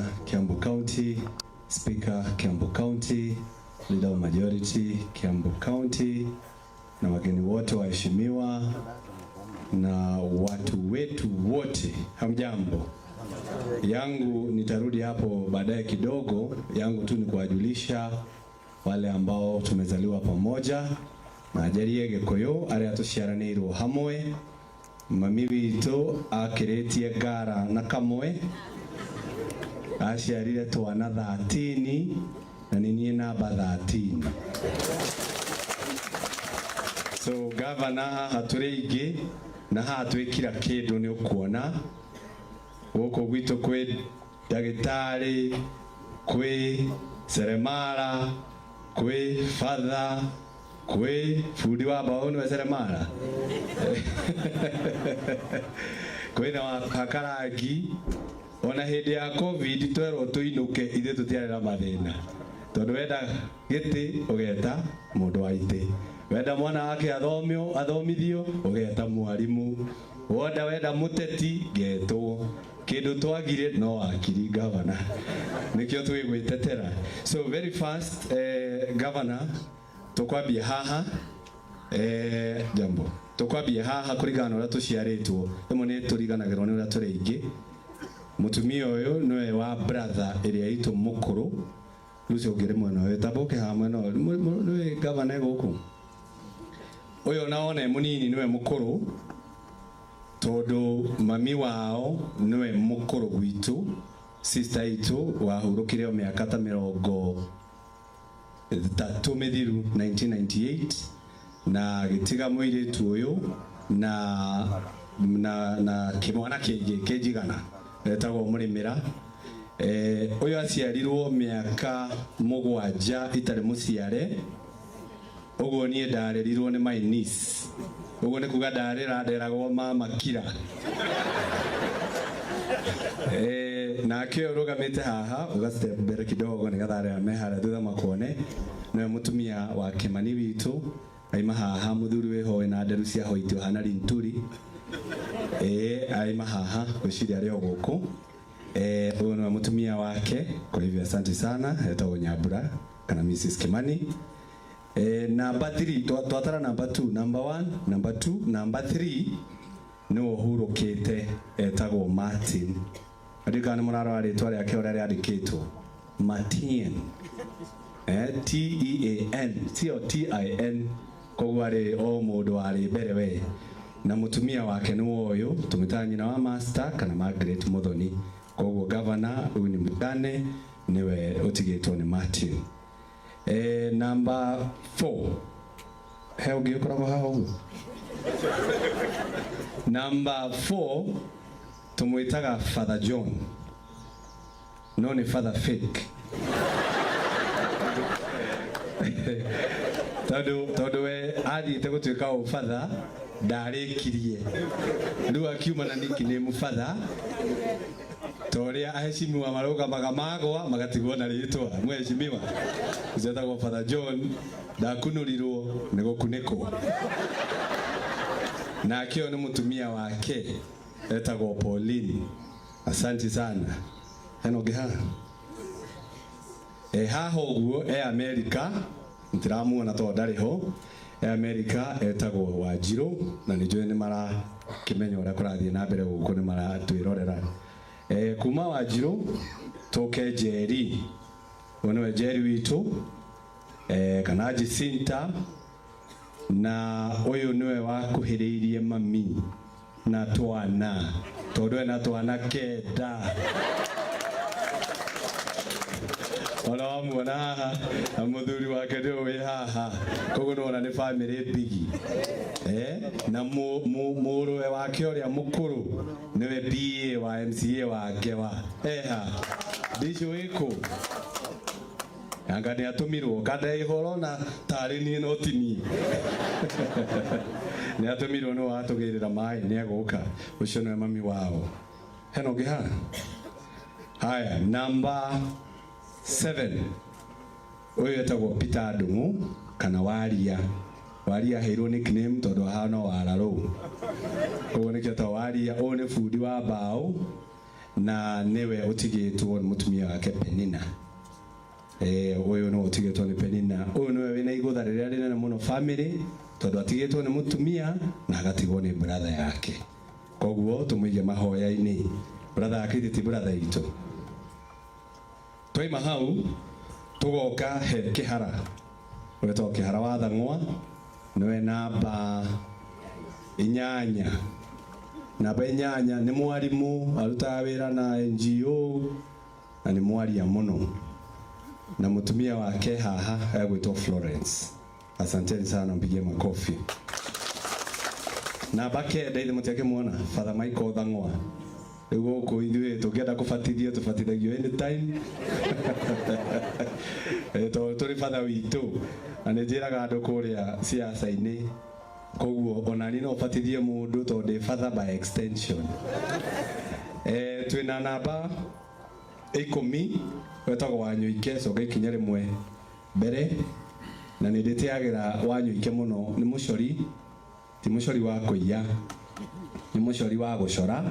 Governor Kiambu County, Speaker Kiambu County, Leader of Majority Kiambu County, na wageni wote waheshimiwa na watu wetu wote, hamjambo. Yangu nitarudi hapo baadaye kidogo, yangu tu ni kuwajulisha wale ambao tumezaliwa pamoja na njarie Gikuyu aria tuciaranĩirwo hamwe. Mami witũ akĩrĩtie ngara na kamwe, aciarire twana 13 na nĩ niĩ namba 13. So gavana, haha tũrĩ aingĩ na haha twĩkira kĩndũ nĩ ũkuona gũkũ gwitũ kwĩ ndagĩtarĩ, kwĩ seremara, kwĩ father, kwĩ bundi wa mbaũ nĩwe seremara, kwĩna wa rangi. Ona hĩndĩ ya COVID twerwo tũinũke, ithuĩ tũtiarĩ na mathĩna tondũ wenda gĩtĩ ũgeta mũndũ wa itĩ, wenda mwana wake athomio athomithio ũgeta mwarimũ, wenda wenda mũteti ngetwo. Kĩndũ twagire no wakiri, gavana, nĩkĩo twĩgwĩtetera. So very fast, governor, tũkwambia haha, jambo, tũkwambia haha kũringana na ũrĩa tũciarĩtwo. Rĩmwe nĩ tũriganagĩrwo nĩ ũrĩa tũrĩ aingĩ. Mũtumia ũyũ nĩwe wa brother ĩrĩa itũ mũkũrũ. Rĩu ũcio ũngĩ rĩ mwena ũyũ, tambũke haha mwena ũyũ. Nĩwe gavana gũkũ ũyũ, ona wona e mũnini nĩwe mũkũrũ tondũ mami wao nĩwe mũkũrũ gwitũ. Sister itũ wahurũkire o mĩaka ta 30 mĩthiru 1998 na agĩtiga mũirĩtu ũyũ na kĩmwana kĩngĩ kĩnjigana etagwo Mũrĩmĩra. Ũyũ aciarirwo mĩaka 7 itarĩ mũciare. Ũguo niĩ ndarerirwo nĩ my niece, ũguo nĩ kuga ndarĩra nderagwo mama kira. Nake ũyũ ũrũgamĩte haha, uga step mbere kidogo nĩgetha arĩa me harĩa thutha makuone, nĩwe mũtumia wa Kĩmani witũ. Aima haha mũthuri wĩho wĩna nderu cia white ũhana rinturi. Aima haha, ngwĩciria arĩ o gũkũ. Ũyũ nĩwe mũtumia wake, kwa hivyo asante sana, etagwo Nyambura kana Mrs Kimani. Number 3, twatara number 2, number 1, number 2, number 3 nĩwe ũhurũkĩte, etagwo Martin. Andika nĩ mũrarora rĩtwa rĩake ũrĩa rĩandĩkĩtwo, Martin, T E A N sio T I N. Koguo arĩ o mũndũ warĩ mbere we na mũtumia wake nĩ ũyũ tũmĩtaga nyina wa master kana Margaret Muthoni. Koguo governor, ũyũ nĩ mũtane nĩwe ũtigĩtwo nĩ Martin. Number 4, he ũngĩ ũkoragwo haha ũguo. Number 4 tũmwĩtaga Father John, no nĩ Father fake tondũ we athiĩte gũtuĩka ũ father ndarĩkirie, rĩu akiuma na nickname Father, ta ũrĩa aheshimiwa marũgamaga magwa magatigwo na rĩtwa mheshimiwa. Ũcio etagwo Father John, ndakunũrirwo nĩ gũkunĩkwo. Nake ũyũ nĩ mũtumia wake etagwo Pauline. Asante sana. Hena ũngĩ haha? Haha ũguo e Amerika, ntiramuona tondũ ndarĩ ho. E Amerika etagwo Wanjirũ, na nĩ njũĩ nĩ marakĩmenya ũrĩa kũrathiĩ na mbere gũkũ, nĩ maratwĩrorera. Kuma Wanjirũ tũke Njeri. Ũyũ nĩwe Njeri witũ, kana Jacinta, na ũyũ nĩwe wakuhĩrĩirie mami na twana tondũ ena twana 9. Ona wamuona haha na mũthuri wake nĩwe wĩ haha, koguo nĩwona nĩ family bigi. Na mũrũwe wake ũrĩa mũkũrũ nĩwe PA wa MCA wa Ngewa eha ndicũ ĩkũ anga nĩ atũmirwo kanda ihoro na tarĩ niĩ no ti niĩ, nĩ atũmirwo nĩ watũgĩrĩra maĩ nĩ egũka. Ũcio nĩwe mami wao. Hena ũngĩ haha? Haya, number 7, ũyũ etagwo Peter Ndung'u kana Waria. Waria aheirwo nickname tondũ ahana wararũ, koguo nĩkĩo etagwo Waria. Ũyũ nĩ bundi wa mbaũ. Na nĩwe ũtigĩtwo nĩ mũtumia wake Penina. Ũyũ nĩwe ũtigĩtwo nĩ Penina. Ũyũ nĩwe wĩna igũtha rĩrĩa rĩnene mũno family, tondũ atigĩtwo nĩ mũtumia na agatigwo nĩ brother yake. Koguo tũmũige mahoya-inĩ. Brother yake ithe ti brother itũ. Twaima hau tũgoka he Kĩhara, wetagwo Kĩhara wa Thang'wa, nĩwe namba 8. Namba 8 nĩ mwarimũ, arutaga wĩra na NGO na nĩ mwaria mũno, na mũtumia wake haha egwĩtwo Florence. Asanteni sana, mpigie makofi. Namba 9 ithe mũtiakĩmuona, Father Michael Thang'wa. Rĩu gũkũ ithuĩ tũngĩenda kũbatithio tũbatithagio anytime. Tondũ tũrĩ father witũ, na nĩ njĩraga andũ kũrĩa siasa-inĩ, koguo ona niĩ no batithie mũndũ tondũ ndĩ father by extension. Twĩna namba 10 wetagwo Wanyũike, coka ikinya rĩmwe mbere, na nĩ ndĩtĩagĩra Wanyũike mũno. Nĩ mũcori, ti mũcori wa kũiya, nĩ mũcori wa gũcora,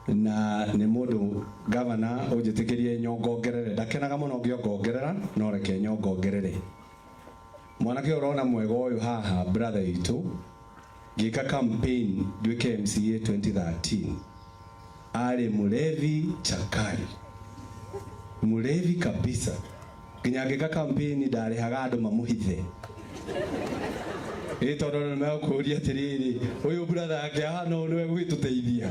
na nĩ mũndũ gavana ũnjĩtĩkĩrie nyongongerere. Ndakenaga mũno ngĩongongerera, no reke nyongongerere. Mwanake ũrona mwega ũyũ haha, brother itũ, ngĩka campaign nduĩke MCA 2013, arĩ mũlevi chakari, mũlevi kabisa. Nginya ngĩka campaign ndarĩhaga andũ mamũhithe. Ĩ tondũ nĩ megũkũria atĩrĩrĩ, ũyũ brother yake ahana ũũ nĩwe gwĩtũteithia.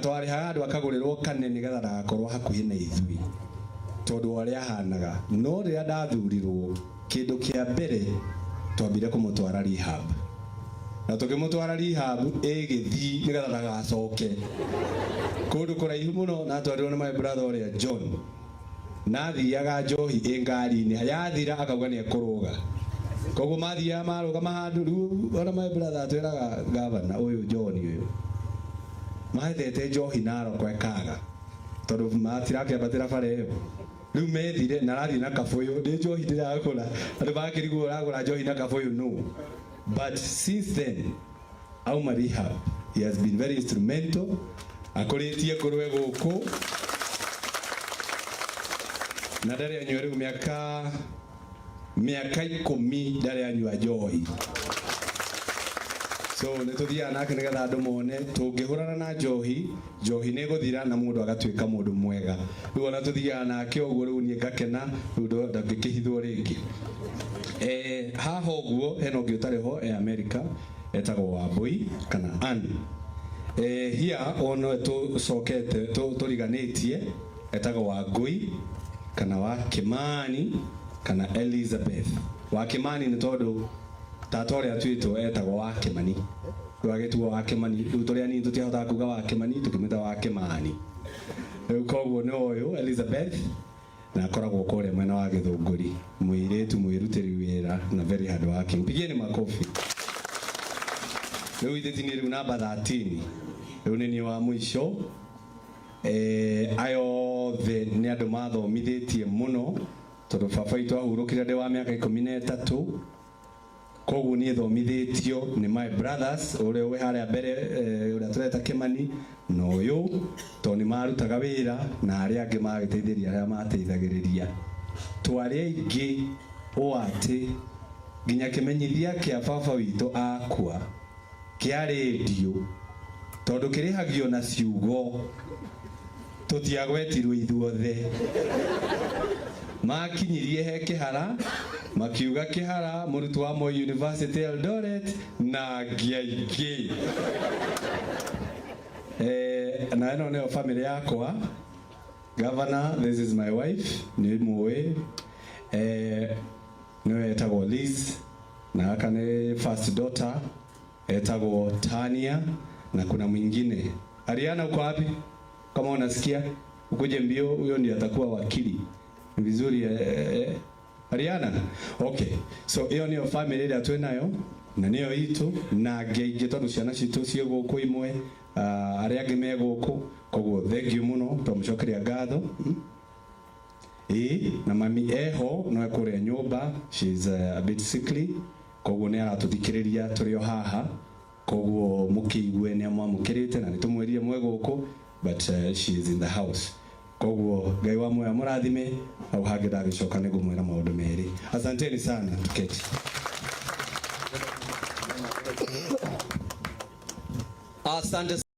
Twarĩhaga andũ akagũrĩrwo kane nĩgetha ndagakorwo hakuhĩ na ithuĩ, tondũ wa ũrĩa ahanaga. No rĩrĩa ndathurirwo, kĩndũ kĩa mbere twambire kũmũtwara rehab, na tũkĩmũtwara rehab ĩgĩthiĩ nĩgetha ndagacoke kũndũ kũraihu mũno. Na atwarirwo nĩ my brother ũrĩa John, na athiaga njohi ĩ ngari-inĩ, yathira akauga nĩ ekũrũga. Koguo mathiaga marũgama handũ, rĩu ona my brother atwĩraga gavana ũyũ John ũyũ mahethete njohi Narok ĩkaga, tondũ matirakĩambatĩra bara ĩyo. Rĩu methire na arathiĩ na kabũyũ, ndĩ njohi ndĩragũra, andũ makĩrigwo ũragũra njohi na kabũyũ no. But since then auma rehab, he has been very instrumental, akũrĩtie ngũrwe gũkũ na ndarĩ anyua rĩu mĩaka 10 ndarĩ anyua njohi. So nĩ tũthiaga nake nĩgetha andũ mone tũngĩhũrana na njohi, njohi nĩ ĩgũthira na mũndũ agatuĩka mũndũ mwega. Rĩu ona tũthiaga nake ũguo, rĩu niĩ ngakena, rĩu ndangĩkĩhithwo rĩngĩ. Haha ũguo hena ũngĩ ũtarĩ ho e America, etagwo Wambui kana Ann. Hia ono tũcokete tũriganĩtie, etagwo Wangui kana wa Kimani kana Elizabeth. Wa Kimani nĩ tondũ tata ũrĩa atuĩtwo etagwo wa Kimani, rĩu agĩtuo wa Kimani. Rĩu tũrĩ anini tũtiahotaga kuga wa Kimani, tũkĩmwĩta wa Kimani. Rĩu koguo nĩ ũyũ Elizabeth, na akoragwo kũrĩa mwena wa Gĩthũngũri, mũirĩtu mwĩrutĩri wĩra na very hard working. Pigieni makofi. Rĩu ithe tini rĩu namba 13, rĩu nĩ niĩ wa mũico. Aya othe nĩ andũ mathomithĩtie mũno, tondũ baba witũ ahurũkire ndĩ wa mĩaka 13. Koguo niĩ thomithĩtio nĩ my brothers, ũrĩa wĩ harĩa mbere, ũrĩa tũreta Kĩmani, na ũyũ, tondũ nĩ marutaga wĩra na arĩa angĩ magĩteithĩrĩria arĩa mateithagĩrĩria. Twarĩ aingĩ ũũ atĩ nginya kĩmenyithia kĩa baba witũ akua kĩa rĩndiũ, tondũ kĩrĩhagio na ciugo, tũtiagwetirwo ithuothe. Makinyirie he Kĩhara, makiuga Kĩhara mũrutwo wa Moi University Eldoret na angĩ aingĩ. Na ĩno nĩyo family yakwa. Governor, this is my wife, nĩ mũĩ. Nĩwe etagwo Liz, na gaka nĩ first daughter etagwo Tania, na kuna mwingine Ariana. Uko wapi? Kama unasikia ukuje mbio, huyo ndiye atakuwa wakili. Ni vizuri Ariana. Okay, so ĩyo nĩyo family ĩrĩa twĩ nayo na nĩyo itũ, na angĩ aingĩ tondũ ciana citũ ciĩ gũkũ imwe, arĩa angĩ me gũkũ. Koguo thank you mũno, twamũcokeria ngatho. Ĩĩ, na mami eho no ekũrĩa nyũmba, she is a bit sickly, koguo nĩ aratũthikĩrĩria tũrĩ o haha. Koguo mukiigue ni amwamukirite na nitumwirire mwe guku, but she is in the house. Koguo Ngai wa muoyo amũrathime. Hau hangĩ ndagĩcoka nĩ ngũmwĩra maũndũ merĩ. Asanteni sana, tuketi. Asante.